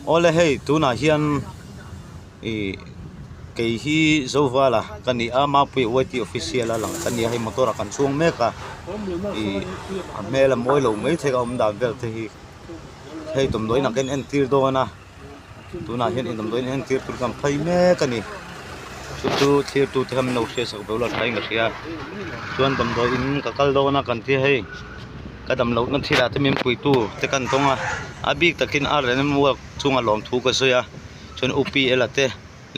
Awle hei tunah hian ih kei hi Zovala ka ni a Mapuia YT official a lang ka ni a hei motor ah kan chhung mek a ih a hmel a mawi lo maithei a awm dan vel te hi hei dawmdawiin ah kan entir dawn a. Tunah hian indawmdawiin entir tur kan phei mek a ni chu chu thlir tute kha min lo hriat sak ve lo thain ka hria chuan damdawiin ka kal dawn a kan tia hei ka dam lohna thil ah te min pui tu te kan tawng a a bik takin R&M work chunga lawmthu ka sawi a chuan U P L a te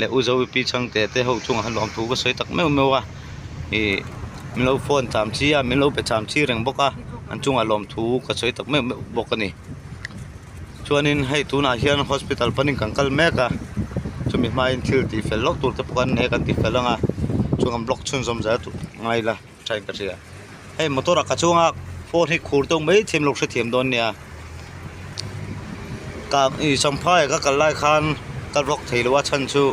leh U Zovi Pi Chhangte te ho chungah khan lawmthu ka sawi tak meuh meuh a ih min lo phone cham chi a min lo pe cham chi reng bawk a an chungah lawmthu ka sawi tak meuh meuh bawk a ni. Chuanin hei tunah hian hospital panin kan kal mek a chumi hmain thil tih fel lawk tur te pawh kan nei a kan ti fel ang a chuan kan block chhunzawm zel tur ngai ila thain ka hria hei motor ah ka chuang a phone hi khur deuh mai thiam lo hrethiam dawn nia ka ih champhai ah ka kal lai khan ka vlog thei lo a chhan chu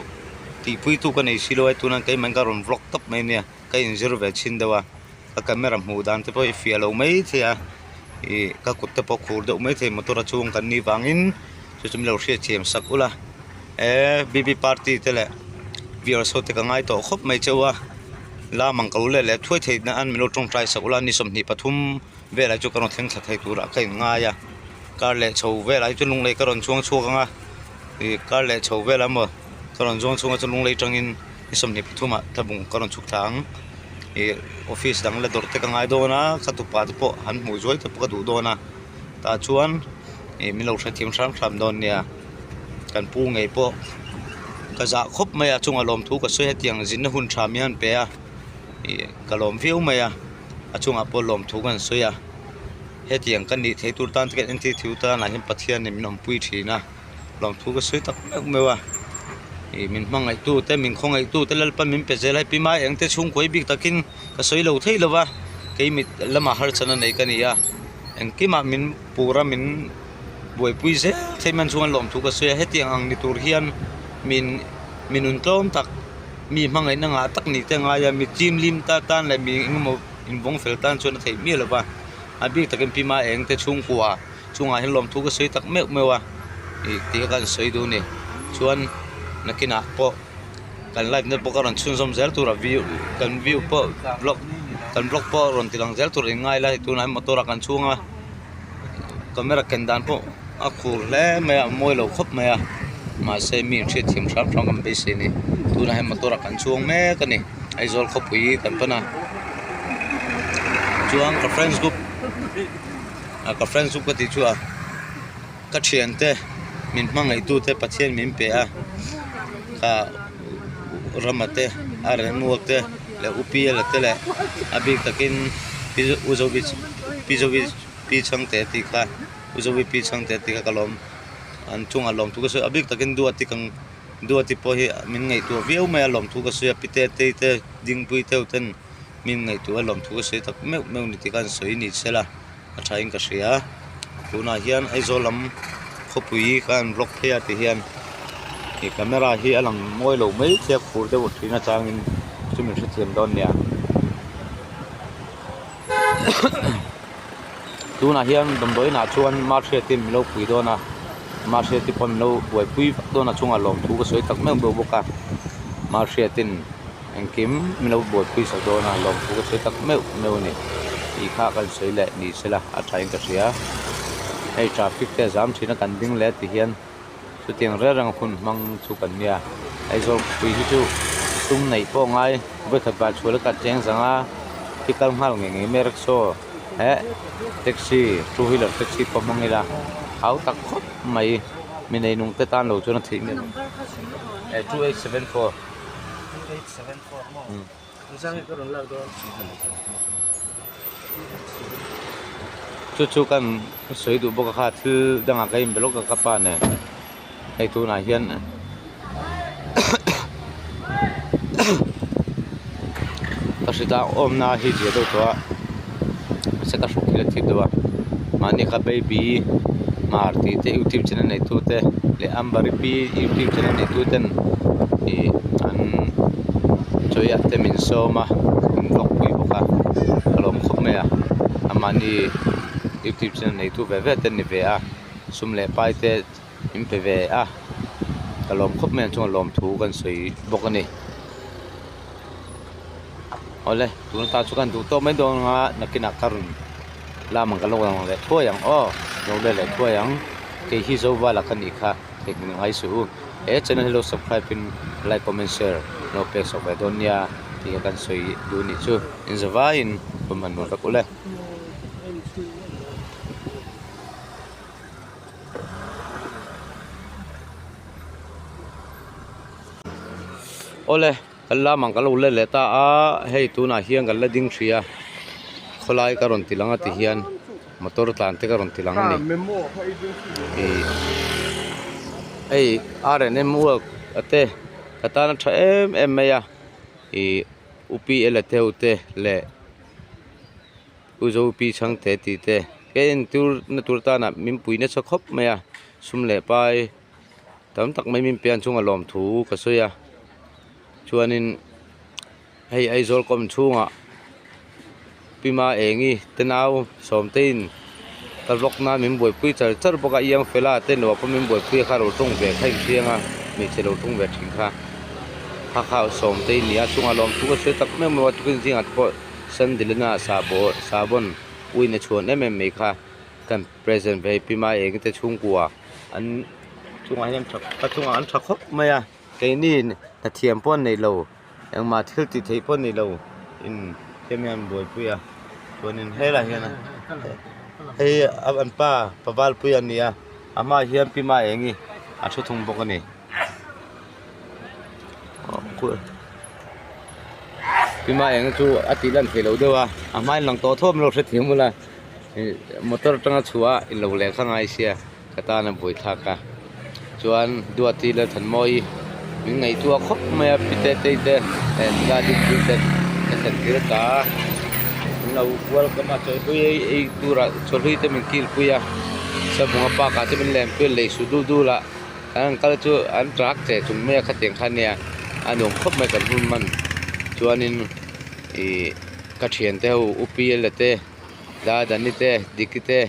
tihpui tu ka nei si lo a tunah keimah in ka rawn vlog tawp mai nia ka inzir ve chhin deuh a. Ka camera hmuh dan te pawh hi fiah lo mai thei a ih ka kut te pawh khur deuh mai thei motor a chhung kan nih vangin chu chu min lo hriatthiam sak ula eee b b party te leh viewers ho te ka ngai tawh khawp mai cheu a lam ang ko leh leh thuai theih nan min lo tawngtai sak ula ni 23 velah chu ka rawn thleng thla thei turah ka inngai a kar leh chho velah hi chuan lunglei ka rawn chuang chhuak ang a ih kar leh chho velah maw ka rawn chuang chhuak a chuan lunglei atangin ni 23 ah tlabung ka rawn chhuk thla ang. Ih office dang la dawrh te ka ngai dawn a ka tupa te pawh han hmuh zuai te pawh ka duh dawn a tah chuan ih min lo hrethiam hram hram dawn nia kan pu ngei pawh ka zah khawp mai a chungah lawmthu ka sawi hetiang zinna hun tha mi an pe a ih ka lawm viau mai a a chungah pawh lawmthu kan sawi a hetiang ka nih theih tur tan te kan entir thei tan ah hian Pathian in min awmpui thin a. Lawmthu ka sawi tak meuh meuh a ih min hmangaih tu te min khawngaih tu te Lalpa min pe zel a hei pi mai eng te chhungkawi bik takin ka sawi lo thei lo va kei mit lamah harsatna nei ka ni a engkimah min pur a min buaipui zel thei man chuan lawmthu ka sawi a hetiang ang ni tur hian min mi nun tlawm tak mi hmangaihna ngah tak nih te ngai a mi chim lim ta tan leh mi engemaw invawng fel tan chuan a theih miah lo va a bik takin pi mai eng te chhungkua. Chungah hian lawmthu ka sawi tak meuh meuh a ih tih kha kan sawi duh a ni chuan nakinah pawh kan live na pawh ka rawn chhunzawm zel tur a view kan view pawh vlog kan vlog pawh rawn ti lang zel tur in ngai la hei tunah hian motor ah kan chhung a camera ken dan pawh a khur hle mai a a mawi lo khawp mai a mahse mi in hriatthiam hram hram kan beisei a ni tunah hian motor ah kan chhung mek a ni Aizawl khawpui kan pan a chuan ka friends group. A ka friends chu ka tih chu a ka thiante min hmangaih tu te Pathian min pe a kha Rama te a Renmuak te leh U Piala te leh a bik takin Pi U Zovi Pi Zovi Pi Chhangte tih kha U Zovi Pi Chhangte tih kha ka lawm an chungah lawm thu ka sawi a bik takin Duati ka Duati pawh hi min ngaihtuah viau mai a lawm thu ka sawi a Pite tei te Dingpui te ho ten. Min ngaihtuah a lawmthu ka sawi tak meuh meuh ni tih khan sawi ni sela a tha in ka hria tunah hian Aizawl lam khawpui kha an vlog phei a ti hian ih camera hi a lang mawi lo mai thei a khur deuh thin atangin chu min hrethiam dawn nia tunah hian damdawiin ah chuan mahriatin min lo pui dawn a mahriati pawh min lo buaipui vak dawn a chungah lawmthu ka sawi tak meuh meuh bawk a mahriatin. Engkim min lo buaipui sak dawn a, lawmthu ka sawi tak meuh meuh a ni. Tih kha kan sawi leh ni sela a thain ka hria. Hei traffic te a zam thin a kan ding leh ti hian chutiang reng reng hun hmang chu kan nia. Aizawl khawpui hi chu sum neih pawh ngai vawikhat vah chhuah leh ka cheng zang a, khi kal nghal ngei ngei mai rickshaw eh taxi two wheeler taxi pawh hmang ila hau tak khawp mai mi neinung te tan lo chuan a theih miah lo. 2874. Chu chu kan sawi duh bawk a kha thil dangah ka inbe lawk a ka pa nen hei tunah hian ka hri tlang awmna hi zia deuh tawh a mahse ka hruk hi a thip deuh a mahni kha baby mar tih te youtube channel nei tu te leh ambari pi youtube channel nei tu ten ih an chawi ah te min sawm a min vlog pui bawk a ka lawm khawp mai a amahni youtube channel nei tu ve ve te an ni ve a. sum leh pai te min pe ve a ka lawm khawp mai ang chuan lawmthu kan sawi bawk a ni awle tuna ta chu kan duh tawk mai dawn anga nakinah ka rawn lam ang ka lo lang leh thuai ang aw lo let leh thuai ang kei hi Zovala ka nih kha theihnghilh ngai suh u he channel hi lo subscribe in like comment share lo pek chhuak ve dawn nia tih kha kan sawi duh anih chu inzavaiin hun hman nuam vek ule. Awle kan lam ang ka lo let leh ta a hei tunah hian kan la ding hrih a khawlai ka rawn ti lang a ti hian motor tlan te ka rawn ti lang a ni ih hei R and M work a te ka tan a tha em em mai a ih U P L a te ho te leh. U Zopi Chhangte tih te ka entir na tur tana min pui nasa khawp mai a sum leh pai tam tak mai min pian chunga lawmthu ka sawi a chuanin hei Aizawl kawm chhungah Pima Engi te nau Sawmteiin ka vlog nan min buaipui char char bawk a Iang Fela te nuah pawh min buaipui a kha ro tawng ve kha inhriang a hmeichhe lo tawng ve thin kha kha kha Sawmtei nia chunga lawmthu ka sawi tak meuh meuh a tukin zingah te pawh. Sandilina sahbaw sahbawn uina chhuan em em mai kha kan present ve pi mai eng te chhungkua an chungah hian tha ka chungah an tha khawp mai a keini hna thiam pawh an neilo engmah thil tih theih pawh an neilo in hemi an buaipui a chuanin helaiah hian hei an pa pa valpui a ni a a hmaah hian pi mai eng hi a thu thung bawk a ni. Tima eng chu a tih lan theih loh deuh a a hmain lang tawh thawm lo hrethiam bula ih motor atanga chhuah a inlo leh kha ngai sia ka tan a buaithlak a chuan Duati leh Thanmawii min ngaihtuah khawp mai a pi te tei te eh nula dingpui te ka thlen tir ta a an lo welcome a chawhlui ei ei turah chawhlui te min kilpui a Sabunga park ah te min lenpui a lei su dul dul ah. An kal chu an truck che chung mai a khatiang kha nia a nuam khawp mai kan hun hman chuanin ih ka thiante ho U P L a te Dadani te Diki te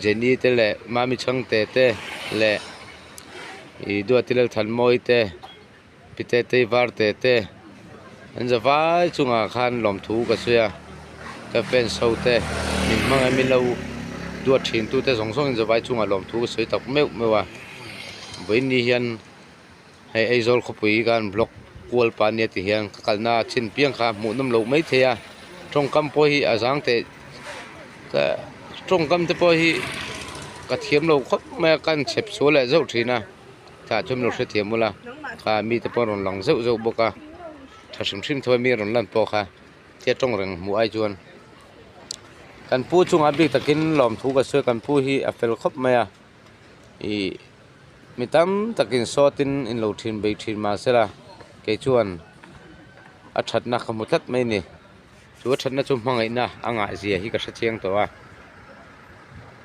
Jenny te leh Mami Chhangte te leh ih Duati Lalthanmawii te Pi Tetei Varte te an za vai chungah khan lawmthu ka sawi a ka fans ho te min hmangaih min lo duat thin tu te zawng zawng in za vai chungah lawmthu ka sawi tak meuh meuh a vawiin hian hei Aizawl khawpui khan block kual pah ania ti hian ka kalna chin piang kha hmuh nawm loh mai thei a tawngkam pawh hi a zang teh tawngkam te pawh hi ka thiam lo khawp mai a kan chhep sual leh zeuh thin a. Tah chuan lo hrethiam ula kha mite pawh rawn lang zeuh zeuh bawk a tha hrim hrim tho a mi rawn lan pawh kha thil tawng reng hmuh ai chuan kan pu chungah bik takin lawmthu ka sawi kan pu hi a fel khawp mai a ih mi tam takin sawtin in lo thin bei thin mahsela kei chuan a thatna ka hmu tlat mai a ni. Chu a thatna chu hmangaihna a ngah zia hi ka hre chiang tawh a,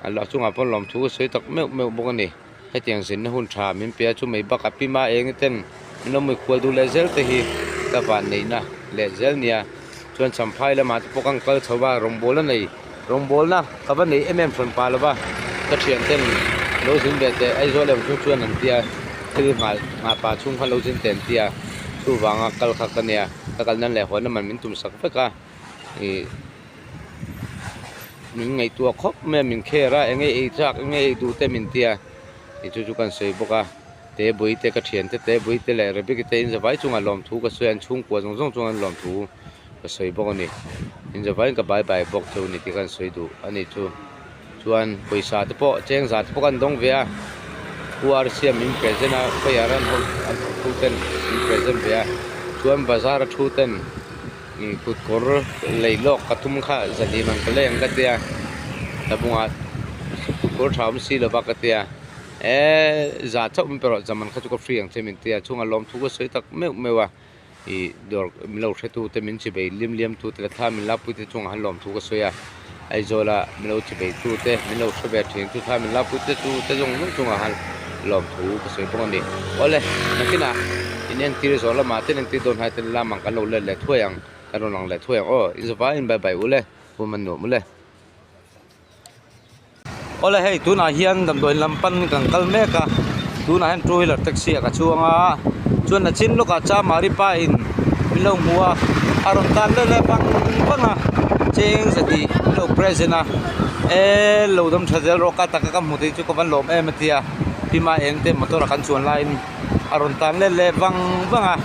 a lo chungah pawh lawmthu ka sawi tak meuh meuh bawk a ni. Hetiang zinna hun tha min pe a, chu mai bakah pi ma eng ten min lo mui khual duh leh zel te hi ka van neihna leh zel nia. Chuan Champhai lamah te pawh ka kal chho va, rawngbâwl a nei, rawngbâwlna ka va nei em em hran pah lo va, ka thian ten lo zin ve teh Aizawl em chung chuan an tia, thil nghah nghah pah chhung khan lo zin teh an tia, chuvanga kal kha ka nia. Ka kal nan leh hawn a man min tum sak vek a ih min ngaihtuah khawp mai a min kher a eng nge ei chak eng nge ei duh te min tia tih chu chu kan sawi bawk a te bui te ka thian te te bui te leh Rebecca te in zavai chungah lawmthu ka sawi a an chhungkua zawng zawng chuan lawmthu ka sawi bawk a ni in zavaiin ka bye bye bawk chu ni tih ka han sawi duh a ni chu chuan pawisa te pawh cheng zah te pawh kan dawng ve a Pu Rc-a min present a fire an ho an thu ten min present ve a chuan bazar a thu ten ih kut kawr lei lawk ka tum kha zahnih man ka lei ang ka tia tlabungah kut kawr tha awm si lova ka tia eee zah chauh min pe rawh zaman kha chu ka free ang che min tia chungah lawmthu ka sawi tak meuh meuh a. Ih dawr min lo hretu te min chibei liam liam tu te leh thla min lakpui te chungah han lawmthu ka sawi a Aizawla min lo chibei tu te min lo hre ve thin tu thla min lakpui te chu te zawng zawng chungah han lawmthu ka sawi bawk a ni. Awle nakinah in entir zawh lamah ten entir dawn hai ten lamang kan lo let leh thuai ang kan rawn lang leh thuai ang aw in zavaiin bye bye ule hun man nuam ule. Awle hei tunah hian damdawi lam pan kan kal mek a tunah hian two wheeler taxi ah ka chuang a chuan a chin lawkah chamari pa in min lo hmu a a rawn tan leh leh vang vang a cheng zahnih min lo present a eee lo dam tha zel rawh ka taka ka hmu thei chu ka van lawm em a tia tima eng te motor a kan chuan laiin a rawn tan let leh vang vang a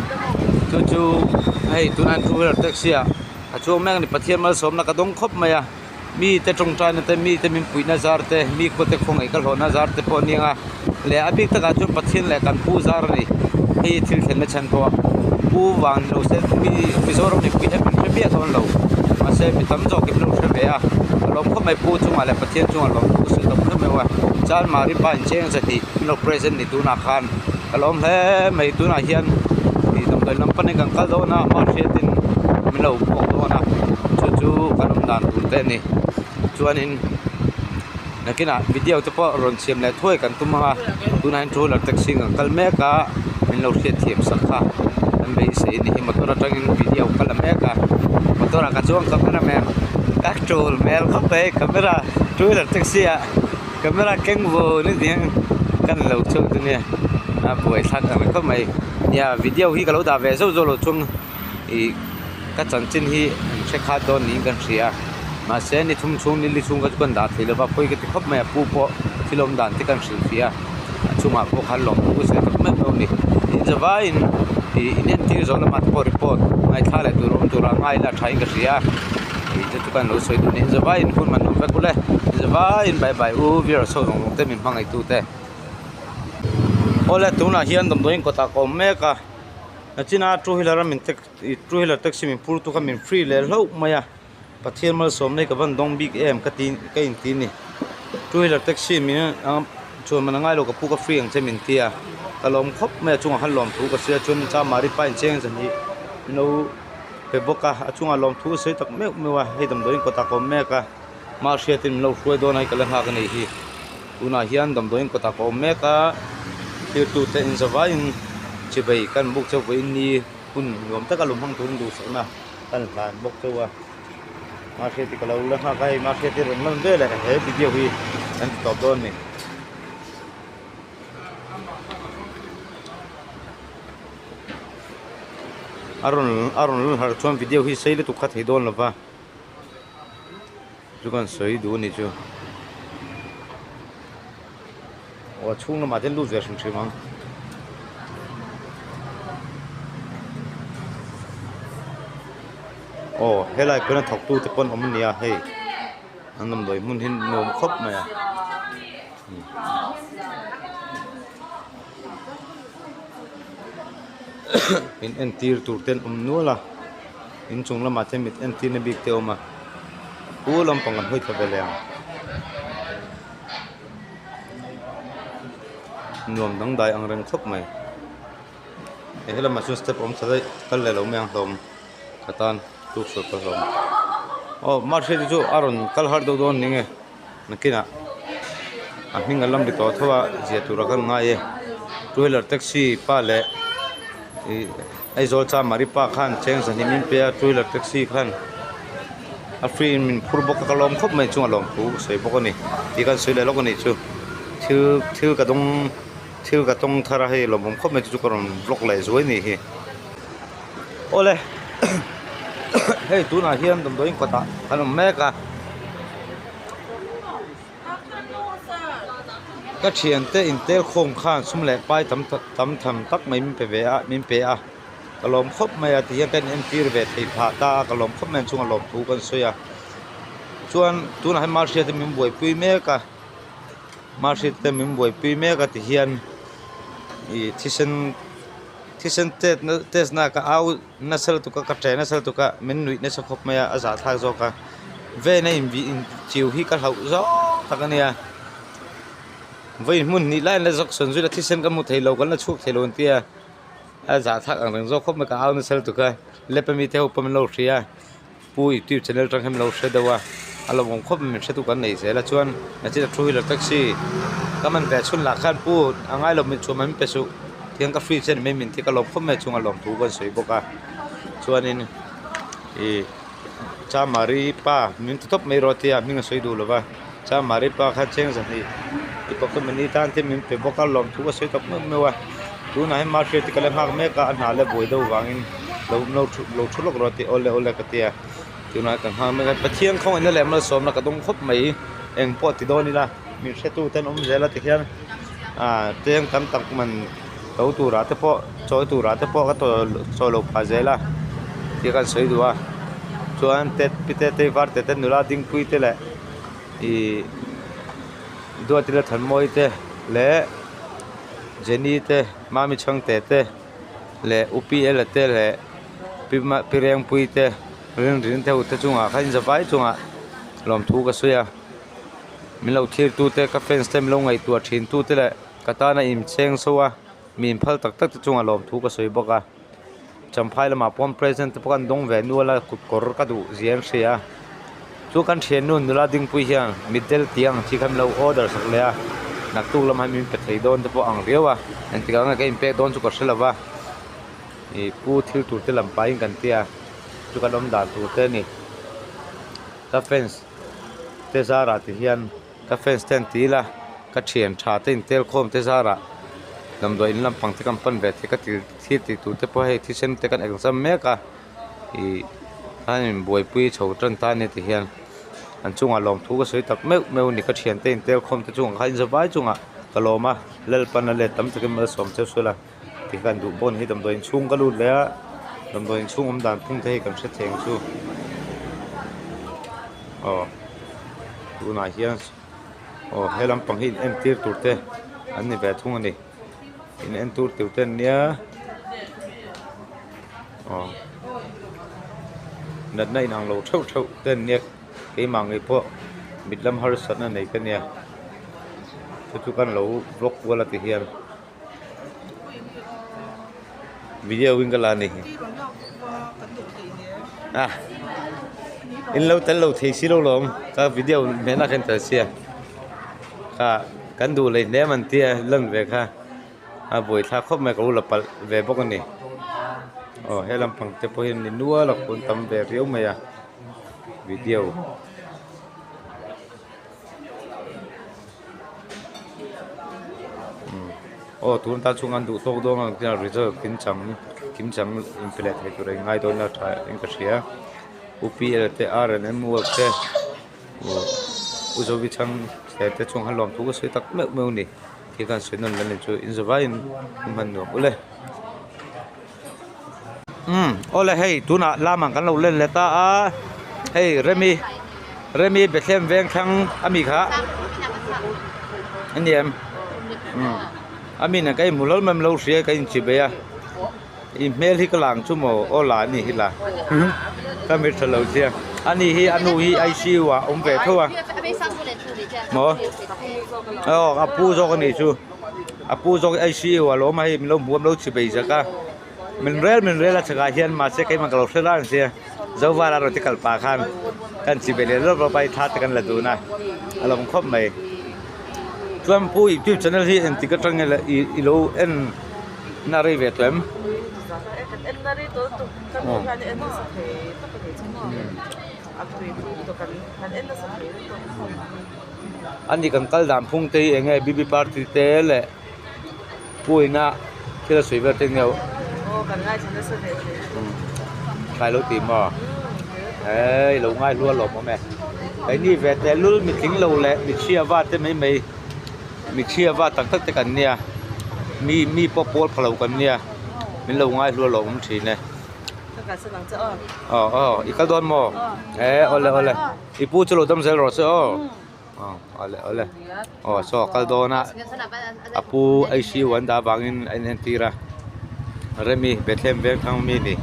chu chu hei tunah hian two wheeler taxi ah a chuang mek a ni Pathian malsawmna ka dawng khawp mai a mite tawngtaina te mite min puihna zar te mi khawte khawngaih ka hlawhna zar te pawh a nia leh a bik takah chuan Pathian leh kan pu zar a ni hei thil thlenna chhan pawh pu vang ni lo se mi Mizoram mipui hian min hre miah dawn lo mahse mi tam zawk in lo hre ve a ka lawm khawp mai pu chungah leh Pathian chungah lawm thu sawi tawp khawp mai a Chalmari pa incheng zahnih min lo present ni tunah khan ka lawm hle mai tunah hian ih damdawi lam panin kan kal dawn a hriatin min lo pawk dawn a chu chu kan awm dan tur te a ni chuanin nakinah video te pawh rawn siam leh thuai kan tum ang a tunah hian two wheeler taxi kan kal mek a min lo hriatthiam sak kha an beisei a ni hi motor atangin video ka la mek a motor ah ka chuang camera man ka tul hmel khawp mai camera two wheeler taxi ah. Camera keng vun a nia kan lo chhuak chu nia a buai thlak ang khawp mai nia video hi ka lo dah ve zauh zauh lo chung ih ka chanchin hi an hre khat dawn niin kan hria mahse ni thum chhung ni li chhung kha chu kan dah thei lova pawi ka ti khawp mai a pu pawh thil awm dan te kan hrilh fiah a a chungah pawh khan lawm thu sawi tak meuh meuh a ni in zavaiin ih in entir zawh lamah te pawh report ngaithla leh tur awm tura ngai ila thain ka hria. Tih te chu kan lo sawi duh a ni zavaiin hun man awm vek ule zavaiin bye bye u viewers ho zawng zawng te min hmangaih tu te awle tunah hian damdawiin kawtah ka awm mek a nachina two wheeler a min two wheeler taxi min phur tu kha min free leh hlauh mai a Pathian malsawm nei ka van dawng bik em ka ti ka inti a ni two wheeler taxi min chuan man a ngai lo ka pu ka free ang che min ti a ka lawm khawp mai a chungah khan lawm thu ka sawi a chuan chamari pa incheng zan hi min lo. pe bawk a a chungah lawmthu a sawi tak meuh meuh a hei damdawiin kawtah ka awm mek a mah hriatin min lo hruai dawn a hei ka la nghak a nih hi tunah hian damdawiin kawtah ka awm mek a thirtute in zavaiin chibei kan buk chauh vawiin ni hun nuam taka lo hmang turin duhsakna kan hlan bawk chauh a mah hriati ka lo la nghak a hei mah hriati rawn lan veleh he video hi kan ti tawp dawn a ni. A rawn a rawn lan harh chuan video hi sei lutuk kha thei dawn lova chu kan sawi duh a nih chu aw a chhung lamah te lut ve hrim hrim ang. Aw helai pawn a thawk tu te pawn awm a nia hei an damdawi hmun hi nuam khawp mai a. In entir tur te an awm nual a inchung lamah te mit entir na bik te a awm a pu lampang kan hawi thla ve leh ang nuam dangdai ang reng khawp mai he lamah chuan step a awm thla daih kal leh lo mai ang hlawm ka tan tuk sawi pawh hlawm aw mahse chu a rawn kal har deuh dawn ning e. Nakinah a hming a lam ri tawh tho a zia tura kan ngai e two wheeler taxi pa leh ih Aizawl Chamari pa khan cheng zahnih min pe a two wheeler taxi khan a free in min phur bawk a ka lawm khawp mai chungah lawmthu ka sawi bawk a ni tih kan sawi leh lawk a nih chu thil thil ka dawng thil ka tawng thar a hei lawmawm khawp mai chu chu ka rawn vlog leh zuai a nih hi awle hei tunah hian damdawiin kawtah kan awm mek a. Ka thiante intel khawm khan sum leh pai tam tam tham tak mai min pe ve a min pe a ka lawm khawp mai a tihian ka inentir ve thei phah ta a ka lawm khawp mai a chungah lawm thu kan sawi a chuan tunah hian mahriat te min buaipui mek a mahriat te min buaipui mek a tihian ih thisen thisen tet na test na ka au nasa lutuk a ka ṭe nasa lutuk a min nuih nasa khawp mai a a zahthlak zawk a ven a invih inchiu hi ka hlauh zawk tak a nia vawi hmun hnih lai an la zawk sawn zui a thisen ka hmu thei lo kan la chhuak thei lo an tia a zahthlak ang reng zawk khawp mai ka au nasa lutuk a lep ami te ho pawh min lo hria. Pu youtube channel atang hian min lo hre deuh a a lo awm khawp min hretu kan nei zel a chuan nachin a two wheeler taxi ka man ve chhun lah khan pu a ngai lo min chhuah mai min pe suh tiang ka free che ni mai min ti ka lawm khawp mai a chungah lawmthu kan sawi bawk a chuanin ih chamari pa min ti tawp mai rawh tia hming a sawi duh lo va. Chamari pa kha cheng zahnih i pocket money tan te min pe bawk a lawmthu ka sawi tak meuh meuh a tunah hian mahriat te ka la nghak mek a a hna la buai deuh vangin lo lo thu lo thu lawk rawh a ti awle awle ka ti a tunah kan nghak mek a Pathian khawngaihna leh malsawmna ka dawng khawp mai eng pawh ti dawn ila min hretu te an awm zel a tikhian ah tlem tam tak man to turah te pawh chawi turah te pawh ka chawi lo phah zel a tih kan sawi duh a chuan te pite te var te te nula dingpui te leh Ihh Duatila Thanmawi te leh Jenny te Mami Chhangte te leh U Pi Ela te leh Pi Pi Rengpui te Rinrin te ho te chungah khan zavai chungah lawmthu ka sawi a min lo thlir tu te ka fans te min lo ngaihtuah thin tu te leh ka tana incheng so a mi inphal tak tak te chungah lawmthu ka sawi bawk a. Champhai lamah pawn present te pawh kan dawng ve nual a kut kawr ka duh zia an hria a chu kan thiannu nula dingpui hian mitdel tih ang chi kha min lo order sak leh a naktuk lamah hian min pe thei dawn te pawh ang riau a engtikah nge ka inpek dawn chu ka hre lo va ih pu thil tur te lam pahin kan tia chu kan awm dan tur te a ni ka fans te zarah ti hian. Ka fans te an ti ila, ka thian tha te intel khawm te zarah damdawi in lampang te kan pan ve thei ka ti thil tih tur te pawh hei thisen te kan exam mek a ih khan in buaipui chho tan ta ania ti hian an chungah lawmthu ka sawi tak meuh meuh a ni ka thian te intel khawm te chungah khan zavai chungah ka lawm a Lalpan a let tam takin malsawm cheu sawi la ti khan duh pawh a ni hi damdawi in chhung ka lut leh a damdawi in chhung awm dan phung te hei kan hre thei ang chu aw. Tunah hian aw he lampang hi in entir tur te an ni ve thung a ni in entir tur te an nia aw natna inang lo theuh theuh te an nia keimah ngei pawh mit lam harsatna nei ka nia chu chu kan lo vlog kual a ti hian. Video in ka la ni a in lo tel lo thei si lo lawm ka video hmel a khan tel sia kha kan duh leh hnem an tia lan ve kha a buaithlak khawp mai ka lo la palh ve bawk a ni aw he lampang te pawh hian ni nual a kun tam ve riau mai a video. Aw tun tan chhung an duh tawk dawn ang tia result kim chang kim chang inpe leh thei tur a inngai dawn ila tha in ka hria U P L te R and M work te U Zovi chhang te te chung han lawmthu ka sawi tak meuh meuh a ni khi khan sawi nawn lan ni chu in zavaiin in hman nuam ule. Umm awle hei tunah lamah kan lo len leh ta a hei Remi Remi Bethlehem veng thlang ami kha a ni em umm ami nen ka inhmu hlawl mai lo hria ka inchi bei a i hmel hi ka lang chu maw aw la a ni hi la ka mit tha lo chiang ani hi a nu hi I_C_U ah a awm ve tho a maw aw a pu zawk a nih chu. A pu zawk hi ICU a lawm a hei min lo hmu a min lo chhi bei zak a min rel min rel a chhakah hian mahse keimah ka lo hre rang sia Zovala rawn ti kal pah khan kan chhi bei leh lawp lawp a i thla te kan la dun a a lawm khawp mai chuan pu youtube channel hi engtik atang nge i i lo en na rei ve tawh em? Ani kan kal dan phung te hi eng nge BB party te leh puina thil a sawi vel te eng nge thlai lo tih maw he lo ngai hlu a lawm awm e keini ve teh lul mi tling lo leh mi chhia va te mai mai mi chhia va tak tak te kan nia mi mi pawh pawl pha lo kan nia min lo ngai hlu a lawm awm thin e aw aw i kal dawn maw e awle awle. I pu chu lo dam zel rawh se aw aw awle awle aw saw a kal dawn a a pu ICU an dah avangin a inentir a Remi Bethlehem veng thlang ami a ni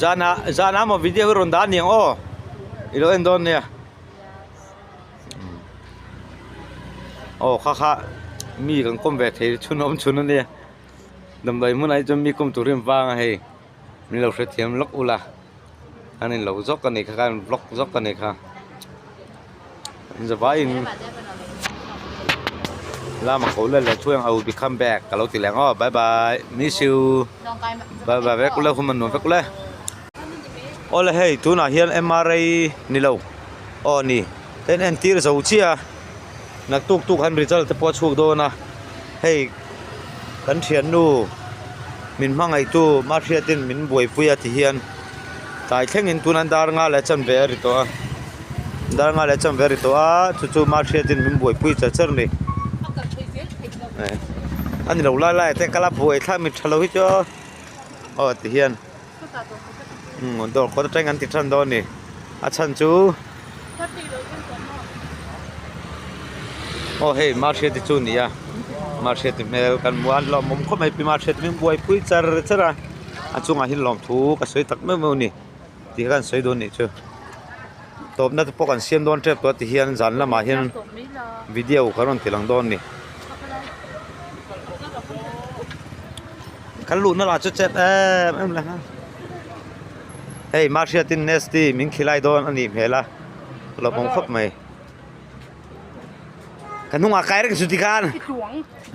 zanah zanah maw video hi rawn dah a ni ang aw i lo en dawn nia aw kha kha mi kan kawm ve thei chhun awm chhun a nia damdawi hmunah hi chuan mi kawm tur hi an vang a hei min lo hrethiam lawk ula. An in lo zawk a nih kha khan vlog zawk a nih kha zavaiin lama ko let leh thuai ang I will be come back ka lo ti leh ang aw bye bye miss you bye bye vek ule hun a nuam vek ule awle hei tunah hian M R A ni lo aw ni. Ka in entir zo chiah a naktuk tuk han result te pawh a chhuak dawn a hei kan thiannu min hmangaihtu mahriatin min buaipui a ti hian tlai thlengin tuna dar nga leh chanve a ri tawh a dar nga leh chanve a ri tawh a chu chu mahriatin min buaipui char char a ni a ni lo lai lai ah te kal a buai thlak mi tha lo hi chu aw ti hian. Umm dawr kawt atangin an ti tan dawn a ni a chhan chu aw hei mahriati chu a ni a mahriati hmel kan hmu a an lawmawm khawp mai pi mahriati min buaipui char char a a chungah hian lawmthu ka sawi tak meuh meuh a ni tih kha kan sawi dawn a nih chu tawpna te pawh kan siam dawn tep tawh a ti hian zan lamah hian video kan rawn ti lang dawn a ni. Kan luhna lah chu chet em em leh nghal hei mahriatin nesty min khilai dawn a nih hmel a lawmawm khawp mai ka hnungah kai reng chu tikhan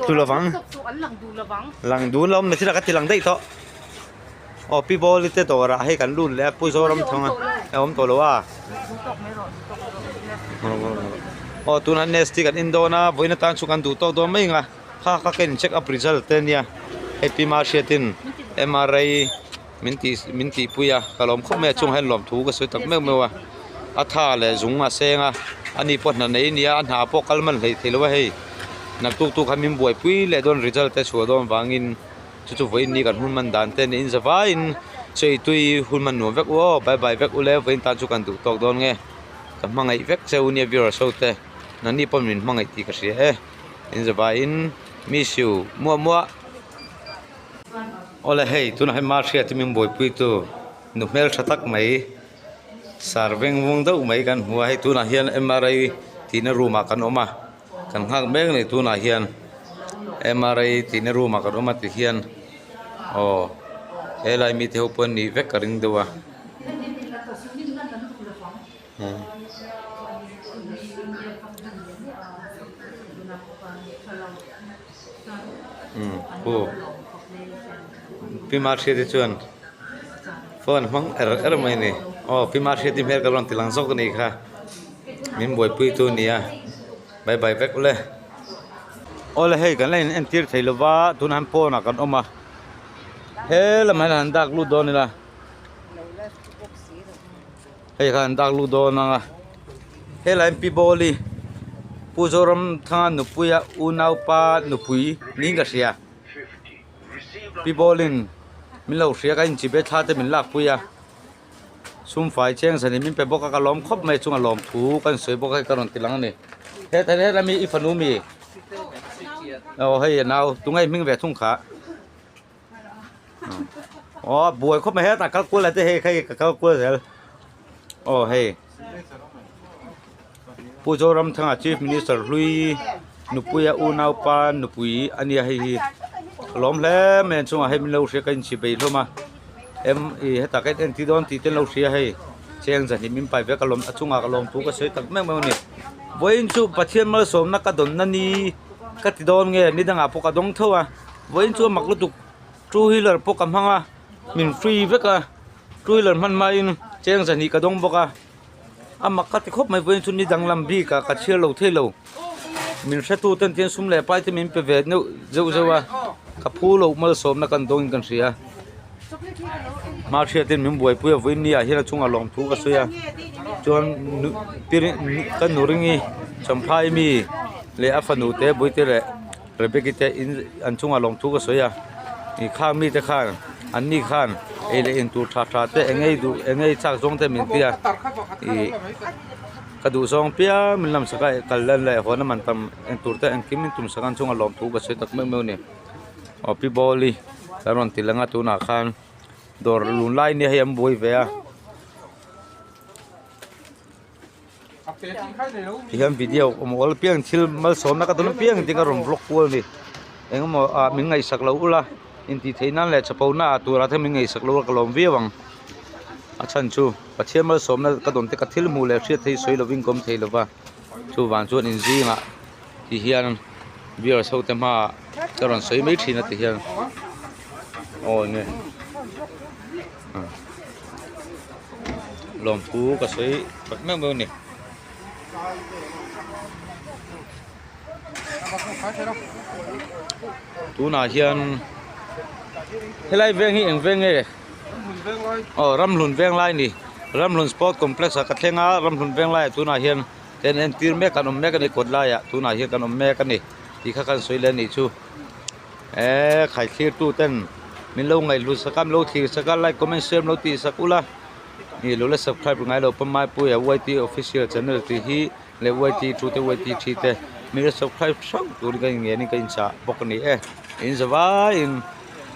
tlu lovang lang dun lo awm thil a ka ti lang daih tawh aw pi bawli te dawrah hei kan lut leh a pu zoramthanga a awm tawh lo a aw tunah nesty kan en dawn a vawiin atan chu kan duh tawk dawn mai ang a. Kha kha ka in check up result te ania hei pi mahriatin M_R_I min tih min tihpui a ka lawm khawp mai a chungah hian lawmthu ka sawi tak meuh meuh a a tha leh zung a seng a ani pawh hna nei ania a hna pawh kal man hleih theih lo a hei naktuk tu khan min buaipui leh dawn result te chhuah dawn vangin chu chu vawiin ni kan hun man dan te niin zavaiin chaw tui hun man nuam vek u aw bye bye vek ule vawiin tan chu kan duh tawk dawn nge ka hmangaih vek che u nia viewers ho te nangni pawh min hmangaih tih ka hria e. Inzavaiin miss you muah muah. Awle hei tunah hian Mahriati min buaipuitu nu hmeltha tak mai sar veng vung deuh mai kan hmu a hei tunah hian M_R_I tihna room ah kan awm a kan nghak mek a ni tunah hian M_R_I tihna room ah kan awm a ti hian aw helai mite ho pawh an nih vek ka ring deuh a. Pi Mahriati chuan phone hmang er er mai a ni aw Pi Mahriati hmel ka rawn ti lang zawk a nih kha min buaipui tu a ni a bye bye vek ule aw le hei kan la in entir thei lova tunah hian pawnah kan awm a he lamah hian han dak lut dawn ila. Hei khan dak lut dawn ang a helai pi bawli Pu Zoramthanga nupuia unaupa nupui niin ka hria pi bawlin min lo hria ka inchibai thla te min lakpui a sum fai cheng zan in min pe bawk a ka lawm khawp mai chunga lawm thu kan sawi bawk a hei ka rawn ti lang a ni hetah hian ami i fanu mi aw hei a nau tunge i hming ve thung kha. Aw buai khawp mai hetah kal kual te hei hei ka kal kual zel aw hei Pu Zoramthanga Chief Minister hlui nupuia unaupa nupui a nia hei hi ka lawm hle mai an chungah hei min lo hria ka inchhi bei hlawm a em ih hetah ka en entir dawn tih te an lo hria hei cheng zahnih min pai ve a ka lawm a chungah ka lawm thu ka sawi tak meuh meuh a ni vawiin chu Pathian malsawmna ka dawnna ni ka ti dawn nge ni dangah pawh ka dawng tho a. Vawiin chu a mak lutuk two wheeler pawh ka hmang a min free vek a two wheeler hman hmain cheng zahnih ka dawng bawk a a mak ka ti khawp mai vawiin chu ni danglam bik ah ka chhiar lo thei lo min hretu ten tian sum leh pai te min pe ve neuh zeuh zeuh a ka phu loh malsawmna kan dawngin kan hria hmarhriatin min buaipui a vawiin ni ah hian a chungah lawmthu ka sawi a chuan ka nu ringi champhai mi leh a fanu te buite leh. Rebecca te in an chungah lawmthu ka sawi a ih khang mite khan an ni khan ei leh in tur tha tha te eng ei duh eng ei chak zawng te min tia ih ka duh zawng piang min lam sak a kal lan leh hawn a man tam eng tur te engkim min tum sak a an chungah lawmthu ka sawi tak meuh meuh a ni aw pi bawli kan rawn ti lang a tunah khan dawr lun lai nia hei an buai ve a. Tihian video awm awl piang thil malsawmna ka dawn apiang ding a rawn vlog kual a ni engemaw ah min ngaihsak loh ula intih theih nan leh chapo na ah turah te min ngaihsak loh a ka lawm viau ang a chhan chu Pathian malsawmna ka dawn te ka thil hmuh leh hriat theih sawi lovin ka awm thei lova chuvang chuan inzingah tihian viewers ho te hmaah ka rawn sawi mai thin a tihian aw enge. Lawmthu ka sawi tak meuh meuh a ni. Tunah hian helai veng hi eng veng nge? Aw Ramhlun Venglai a ni. Ramhlun Sport Complex ah ka thleng a, Ramhlun Venglai ah tunah hian kan entir mek an awm mek a ni kawt laiah tunah hian kan awm mek a ni tih kha kan sawi leh a nih chu. Eee khaithlir tu ten min lo ngaihhlut sak a min lo thlir sak a like comment share min lo tih sak ula ih lo la subscribe ngai lo pawn Maipuia YT official channel tih hi leh YT thu te YT thi te min la subscribe hreuh turin ka inngen in ka inchah bawk a ni e in za vaiin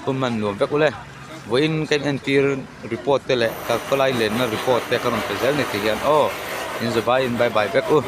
hun hman nuam vek ule vawiin ka entir report te leh ka khawlai lenna report te ka rawn pe zel ni ti hian aw in za vaiin bye bye vek u.